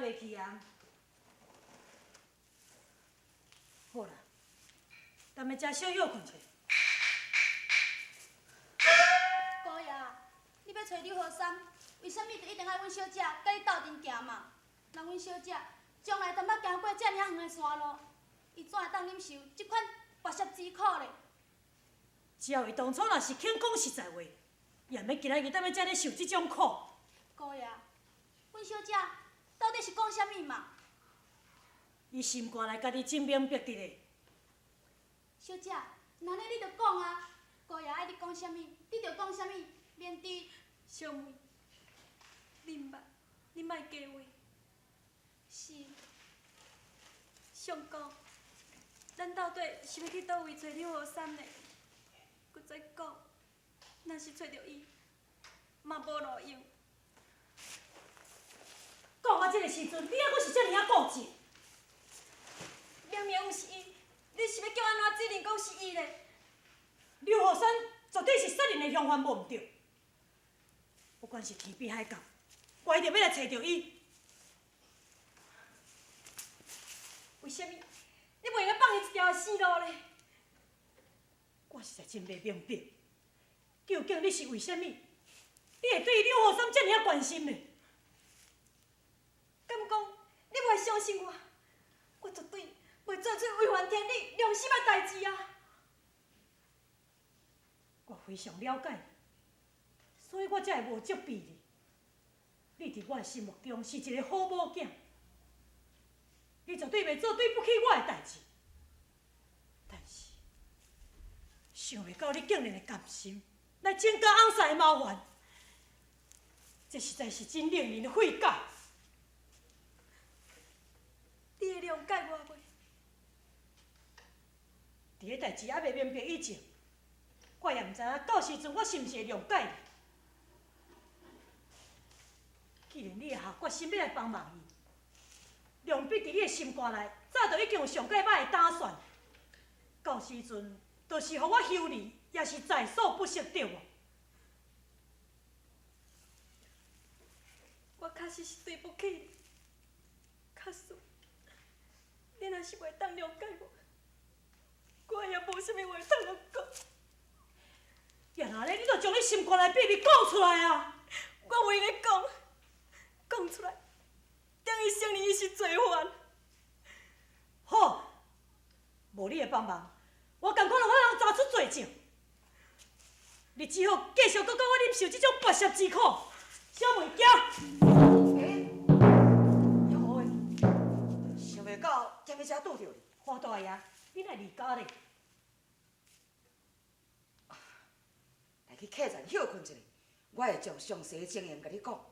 袂去啊？好啦，踮咧遮小歇睏一下。姑爷，你欲揣柳河三，为啥物就一定爱阮小姐佮你斗阵行嘛？人阮小姐从来都毋捌行过遮尔啊远的山路，伊怎会当忍受这款跋涉之苦咧？只要伊当初若是肯讲实在话，也免今仔日踮咧遮咧受这种苦。姑爷，阮小姐到底是讲啥物嘛？伊心肝内家己真明白伫咧。小姐，那呢你就讲啊，姑爷爱你讲啥物，你就讲啥物，免得。小妹，你毋捌，你莫假话。是。相公，咱到底是欲去佗位揣柳河三呢？阁再讲，若是揣著伊，嘛无路用。讲到这个时阵，你犹阁是遮尔仔固执。明明毋是伊，你是欲叫按怎指认讲是伊咧？柳河三绝对是杀人的凶犯，无毋对。不管是天边海角，我一定欲来揣著伊。为啥物你袂用放伊一条生路咧？我实在真袂明白，究竟你是为啥物？你会对柳河三遮尔仔关心呢？敢讲你袂相信我？我绝对袂做出违反天理、良心的代志啊！我非常了解你，所以我才会无责备你。你伫我的心目中是一个好某囝，你绝对袂做对不起我的代志。但是，想袂到你竟然会甘心来增加翁婿的麻烦，这实在是真令人费解。你会谅解我袂？伫彼代志犹未明白以前，我也毋知影到时阵我是毋是会谅解你。既然你会下决心欲来帮忙伊，谅必伫你的心肝内早就已经有上过歹的打算。到时阵，就是予我休你，也是在所不惜，对无？我确实是对不起你，假使你若是袂当谅解我，我也无啥物话通讲。也若呢，你就将你心肝内秘密讲出来啊！我袂用得讲，讲出来等于承认伊是罪犯。好，无你的帮忙，我仝款有法通查出罪证。你只好继续阁佮我忍受这种跋涉之苦。小妹，行。欸，好的，想袂到踮咧遮拄著你。花大爷，你哪会离家咧？来去客栈歇睏一下，我会将详细情形共你讲。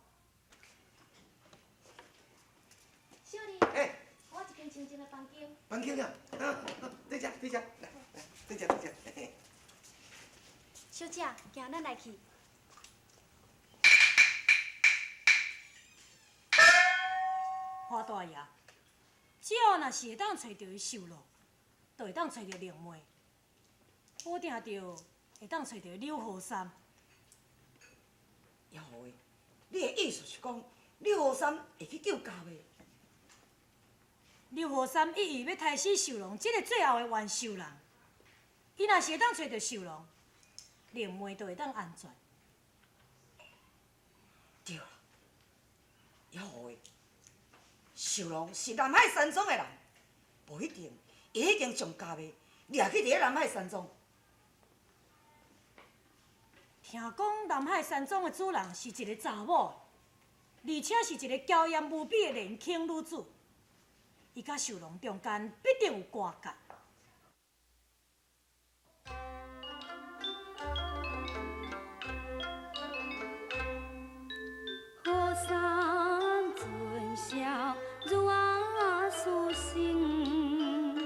小丽，欸，我一间清静的房间。房间啊，啊，对遮对遮，来来，对遮对遮。小姐，行，咱来去。花大爷，只要若是会当揣著伊秀露，就会当揣著灵妹，保定著会当揣著柳河三。叶护卫，你的意思是讲，柳河三会去救家袂？柳河三意欲欲刣死秀龙这个最后的冤仇人，伊若是会当揣著秀龙，灵妹就会当安全。对啦，叶护卫，秀龙是南海山庄的人，无一定，伊已经将家妹掠去伫咧南海山庄。听讲南海山庄的主人是一个查某，而且是一个娇艳无比的年轻女子。伊佮秀龙中间必定有瓜葛。河山春宵如阿苏醒，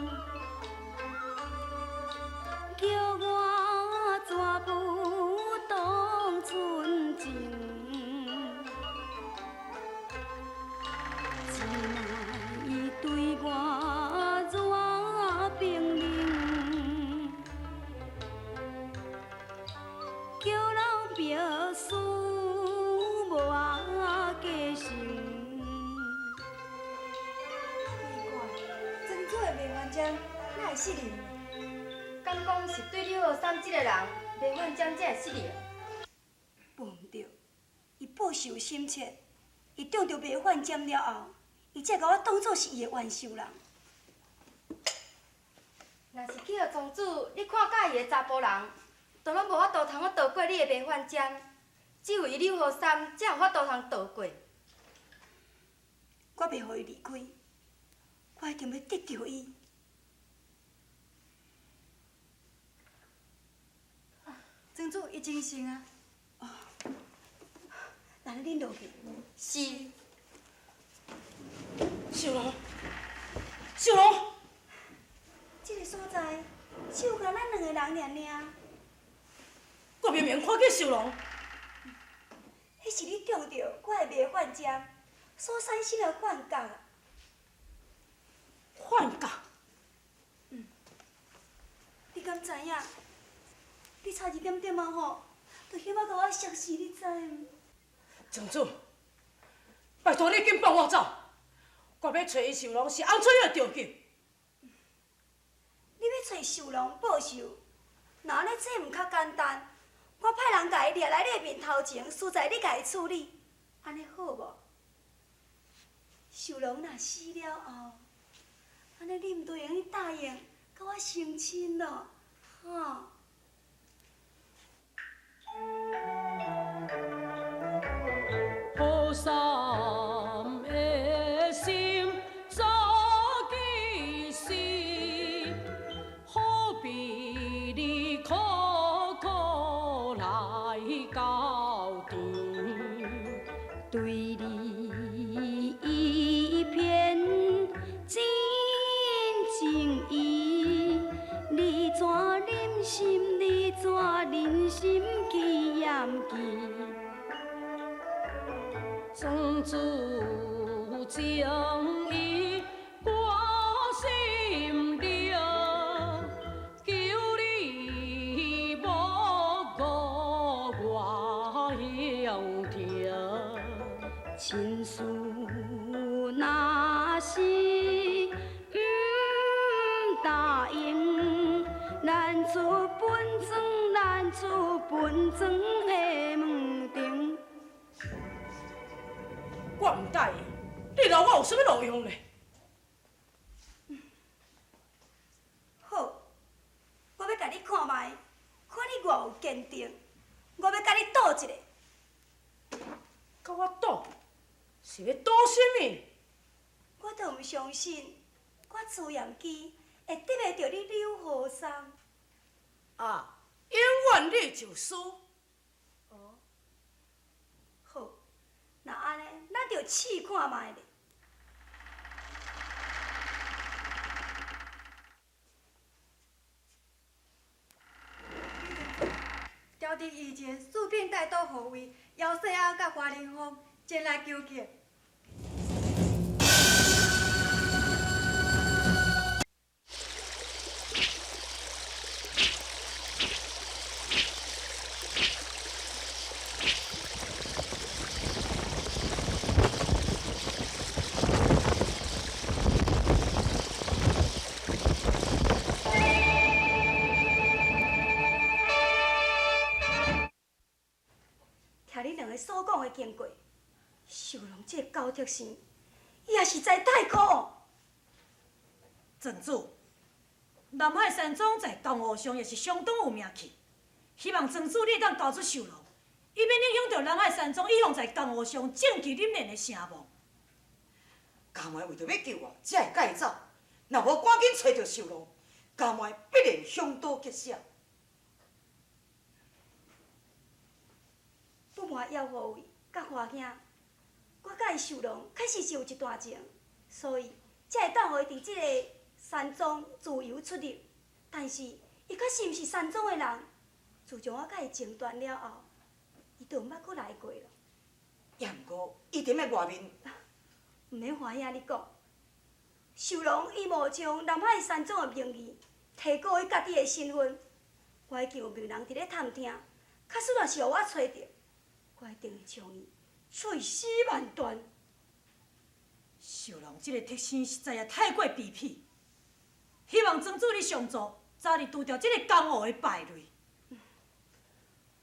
叫我怎不动春情？只奈伊对我如阿冰冷，叫人白思无加会失灵？敢讲是对柳和三这个人迷幻针才会失灵？无毋对，伊报仇心切，伊中著迷幻针了后，伊才共我当做是伊的冤仇人。若是去予庄主你看佮意的查埔人，都拢无法度通去逃过你的迷幻针，只有伊柳和三才有法度通逃过。我袂予伊离开，我一定欲得著伊。庄主伊精神啊！哦，那恁落去。是。秀龙，秀龙，这个所在只有干咱两个人尔尔。我明明看见秀龙。彼是你中著我的迷幻针所产生的幻觉。幻觉？嗯。你敢知影？你差一点点仔吼，就彼摆共我摔死，你知毋？庄主，拜托你紧放我走！我欲揣伊秀龙是红春的著急。你欲揣秀龙报仇，若按呢这毋较简单？我派人共伊掠来你的面头前，实在你共伊处理，按呢好无？秀龙若死了后，按呢你毋就会用答应佮我成亲咯，吼？雨伞的心早已死，何必你苦苦来交缠？对你一片真情意，你怎忍心？你怎忍心去嫌弃？庄主将伊挂心中，求你莫顾我向听。亲事若是毋答应，咱出本庄，咱出本庄的门庭。我毋答应，你留我有啥物路用呢？好，我欲共你看觅，看你偌有坚定。我欲共你赌一下。共我赌？是欲赌啥物？我都毋相信，我朱雁基会得袂著你柳和三。啊，永远你就输。哦，好，若按呢，咱就试看觅咧。朝廷以前四聘带刀护卫姚世安佮华林峰前来求见。听恁两个所讲的经过，秀龙这个高铁生，伊也实在太可恶。庄主，南海山庄在江湖上也是相当有名气，希望庄主你会当交出秀龙，以免影响著南海山庄一向在江湖上正气凛然的声望。家妹为著欲救我，才会共伊走。若无赶紧揣著秀龙，家妹必然凶多吉少。不瞒姚护卫佮华兄，我佮伊秀龙确实是有一段情，所以才会当予伊伫这个山庄自由出入。但是伊确实毋是山庄的人，自从我佮伊情断了后，伊就毋捌阁来过了。也毋过，伊踮咧外面。毋免华兄你讲，秀龙伊冒充南海山庄的名义，提高伊家己的身份，我已经有命人伫咧探听，假使若是予我揣著，我一定会将伊碎尸万段。秀龙这个特生实在也太过卑鄙，希望庄主你相助，早日除掉这个江湖的败类。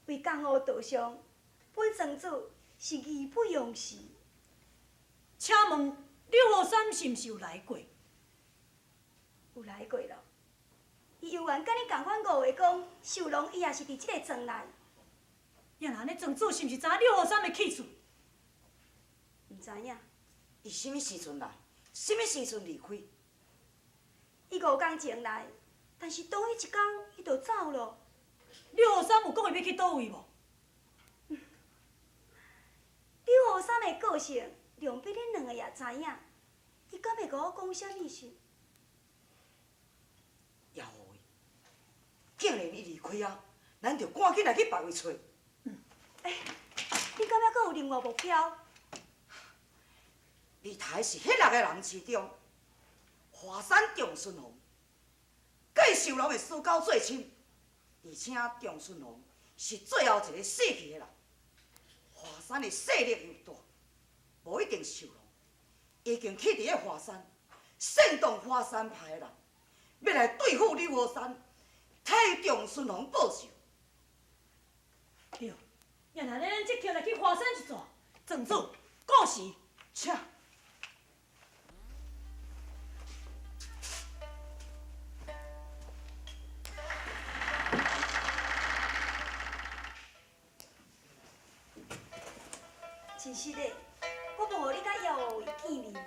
为江湖着想，本庄主是义不容辞。请问柳和山是毋是有来过？有来过咯。伊犹原佮你仝款误会讲，秀龙伊也是伫这个庄内。若按呢，庄主是毋是知影柳和山的去处？毋知影。伊啥物时阵来？啥物时阵离开？伊五工前来，但是当彼一工，伊就走咯。柳和山有讲伊欲去佗位无？柳和山的个性，量必恁两个也知影。伊敢会共我讲啥物事？也好的，既然伊离开啊，咱就赶紧来去别位揣。欸，你敢犹阁有另外目标？美台是彼六个人之中，华山长顺王，佮秀龙的私交最深，而且长顺王是最后一个死去的人。华山的势力又大，无一定秀龙已经去伫个华山，煽动华山派的人，欲来对付柳和山，替长顺王报仇。对，若按呢，咱即刻来去华山一转。庄主，告辞，请。真实的，我无予你佮姚学伟见面。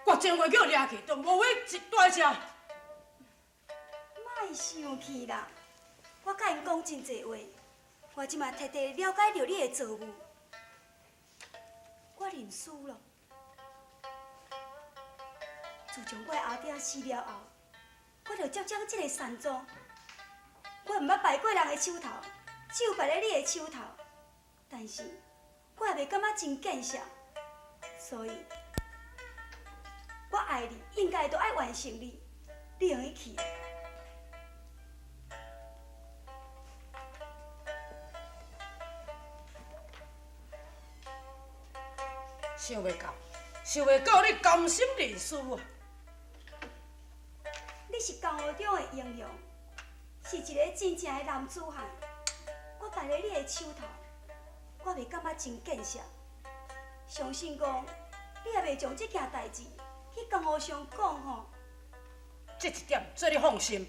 我前回叫掠去，就无去一大只。莫生气啦，我佮𪜶讲真济话，我这马彻底了解著你的遭遇，我认输了。自从我的阿爹死了后，我就接掌这个山庄。我毋捌败过人的手头，只有败咧你的手头。但是，我也袂感觉真见笑，所以，我爱你，应该都爱完成你，你用得去。想袂到，想袂到你甘心认输啊！你是江湖中的英雄，是一个真正的男子汉。我败咧你的手头，我袂感觉真见笑。相信讲，你也袂将这件代志去江湖上讲吼。这一点，做你放心。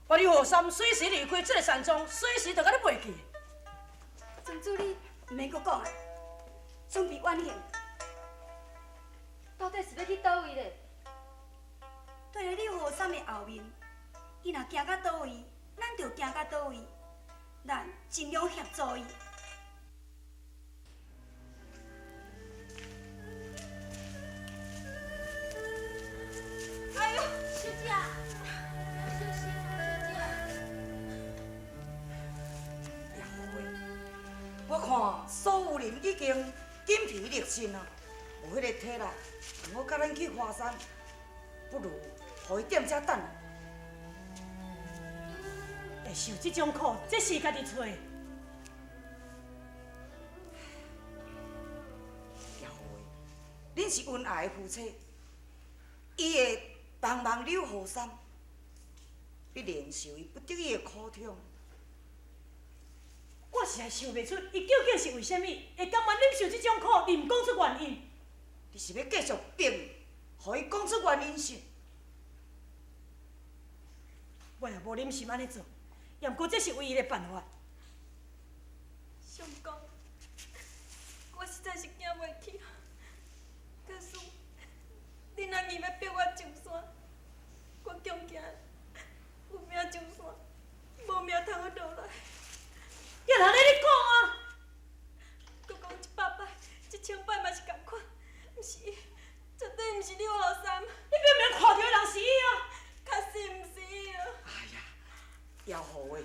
我李和山随时离开这个山庄，随时就共你袂记。庄主你毋免阁讲啊，准备远行。到底是欲去佗位咧？对咧，柳和山的后面，伊若行到佗位，咱就行到佗位，咱尽量协助伊。哎呦，小姐，小心啊，小姐。也好的，我看苏夫人已经筋疲力尽啊，无彼个体力，毋好佮咱去华山，不如予伊踮遮等。会受这种苦，这是家己揣的。也好的，恁是恩爱的夫妻，伊会帮忙柳和山，必然是有伊不得已的苦衷。我实在想袂出，伊究竟是为啥物会甘愿忍受这种苦，而毋讲出原因？你是欲继续逼伊，予伊讲出原因是？我也无忍心按呢做，也毋过这是唯一的办法。相公，我实在是行袂去啊！假使你若硬欲逼我上山，我恐惊有命上山，无命通好落来。你若按呢你讲啊！阁讲100摆、1000摆嘛是仝款，毋是伊，绝对毋是柳和山。你明明看著的人是伊啊！确实毋是伊啊！哎呀，姚浩的，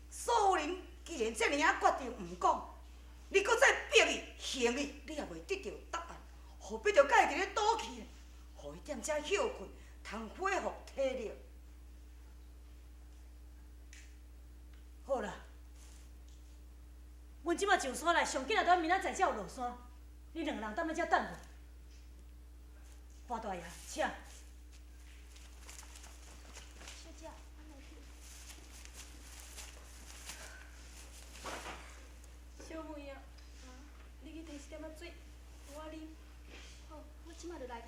苏夫人既然这尔仔决定毋讲，你阁再逼伊、吓伊，你也袂得著答案，何必著佮伊伫咧赌气呢？予伊踮遮歇困，通恢复体力。好啦，阮这马上山来，上紧也著明仔载才有落山。恁两个人踮咧遮等我。华大爷，请。梅啊，你去提一点仔水，予我啉。好，我这马就来去。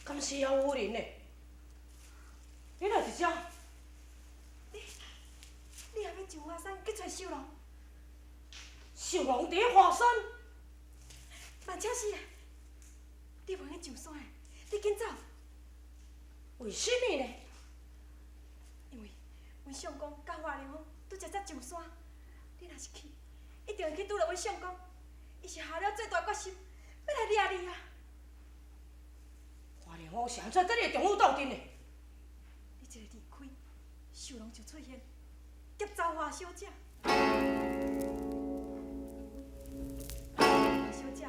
敢是姚夫人呢？你来伫遮？你也欲上华山去揣秀龙？秀龙伫咧华山？嘛正是的。你袂用上山的，你紧走。为什么呢？因为阮相公佮华凌风拄才才上山，你若是去，一定会去拄著阮相公。伊是下了最大决心，欲来掠你啊！华凌风是按怎佮你的丈夫斗阵的？你一个离开，秀龙就出现，劫走华小姐。华小姐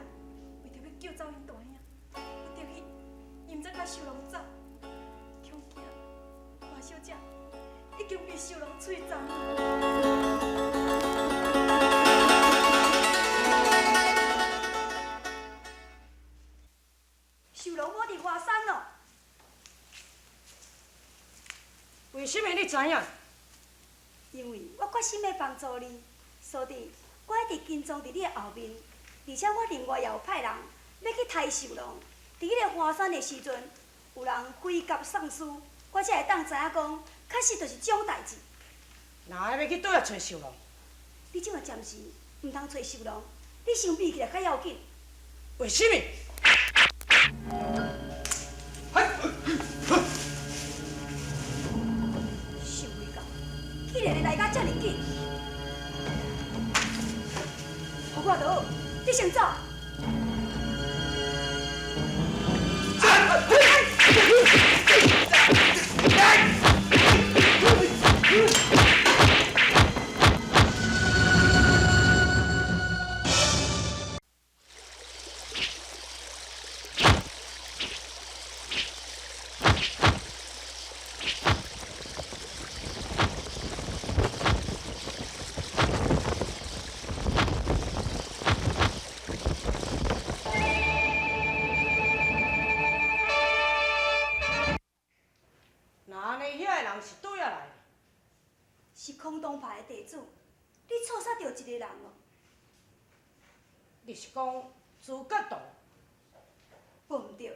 为著欲救走𪜶大兄，不得已，伊毋知共秀龙走，恐惊华小姐已经被秀龙摧残。秀龙无伫华山咯。为什么你知影？因为我决心欲帮助你，所以我一直跟踪伫你的后面，而且我另外也有派人欲去刣秀龙。伫彼个华山的时阵，有人回夹送书，我才会当知影讲，确实就是这种代志。哪会欲去佗来揣秀龙？你这马暂时毋通揣秀龙，你先避起来较要紧。为什么？想袂到，竟然会来到遮尔紧。予我就好，你先走。那按呢，遐个人是佗仔来的？是空洞派的地主，你错杀著一个人哦。你是讲诸葛道？无毋对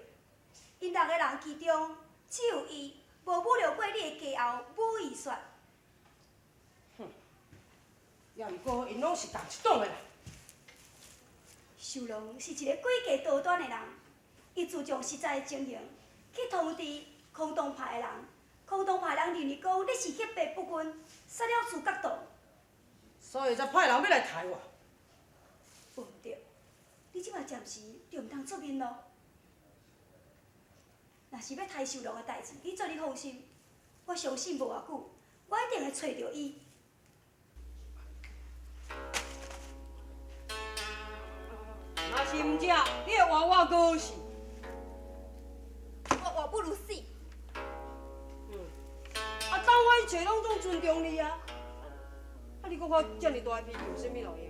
，𪜶六个人其中只有伊无侮辱过你的家后武艺术。哼，也毋过𪜶拢是仝一党的啦。秀龙是一个诡计多端的人，伊注重实在的情形，去通知空洞派的人。空洞派人认为讲你是黑白不分，杀了诸葛道，所以才派人欲来刣我。无毋对，你这马暂时就毋通出面咯。若是欲刣秀龙的代志，你做你放心，我相信无偌久，我一定会揣著伊。若是毋食，你会活我阁死。我活不如死。啊，当我一切拢总尊重你啊！啊，你阁发遮尔大的脾气，有啥物路用？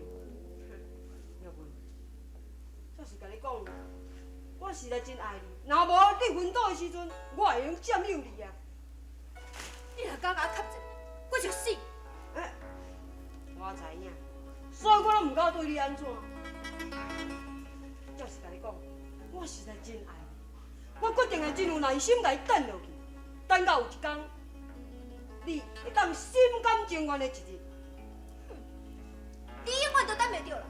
妙文，这是共你讲，我实在真爱你，若无你昏倒的时阵，我会用占有你啊！你若敢共我磕一，我就死！欸，我知影，所以我拢毋敢对你按怎。这是共你讲，我实在真爱你，我决定会真有耐心共伊等落去，等到有一天，你会当心甘情愿的一日。你永远都等袂著啦。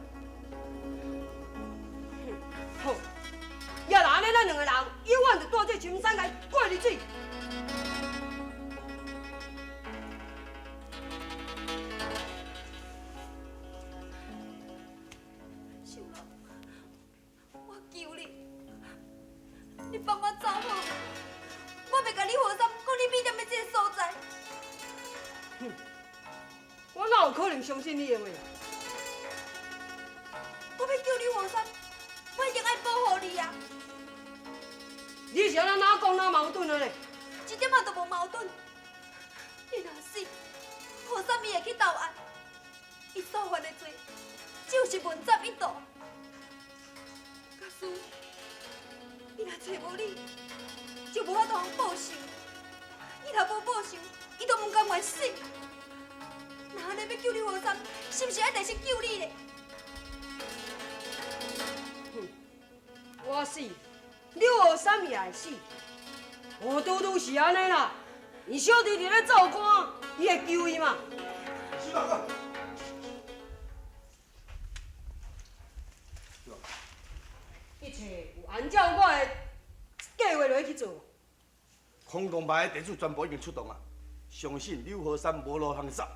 好，也若按呢，咱两个人永远就蹛这深山内过日子。秀龙，我求你，你放我走好无？我袂共你和三讲你秘踮咧这个所在。哼，我哪有可能相信你的话？我欲救你和三，我一定爱保护你啊！你是按怎哪讲哪矛盾的咧？一点仔都无矛盾。你若死，何三伊会去投案，伊所犯的罪就是文杂一道。假使伊若揣無你，就無法度通報仇。伊若無報仇，伊就毋甘願死。若按呢欲救柳和三，是毋是愛第先救你咧？哼，我死，柳和三也會死。我拄拄是按呢啦，𪜶小弟佇咧做官，伊會救伊嘛？徐大哥，一切有按照我的計劃落去做。空洞牌的地主全部已經出動啊，相信柳和山無路通走。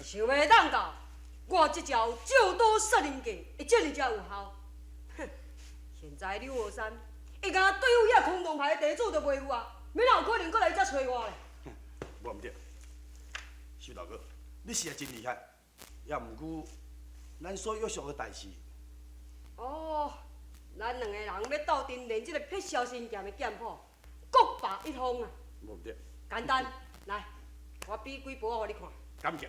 想袂當到，我這招借刀殺人計會這爾遮有效。哼，現在柳和山會敢對付遐空洞牌的地主都袂有啊，免哪有可能閣來遮揣我咧？無毋對，徐大哥，你實在真厲害，也毋過咱所約束的代誌。哦，咱兩個人欲鬥陣練這個碧霄神劍的劍譜，各把一方啊。無毋對。簡單，來，我比幾步予你看。感謝。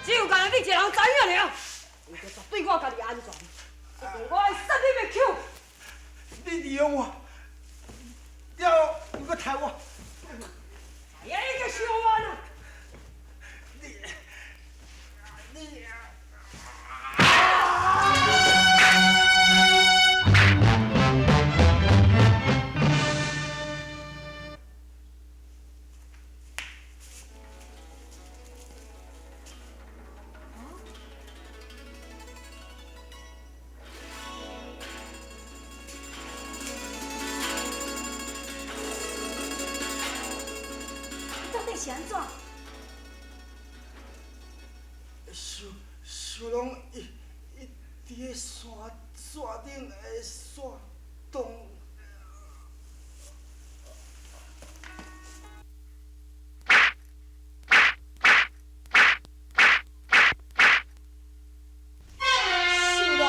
只有干焦你一个人知影爾，你就絕對我家己安全，一定我會殺你滅口。你利用我，了後又閣刣我。知影你個小冤啊！你。到底是按怎？秀龍伊佇个山頂的山洞。秀龍，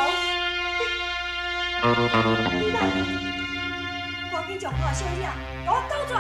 你哪？趕緊將華小姐共我交出來！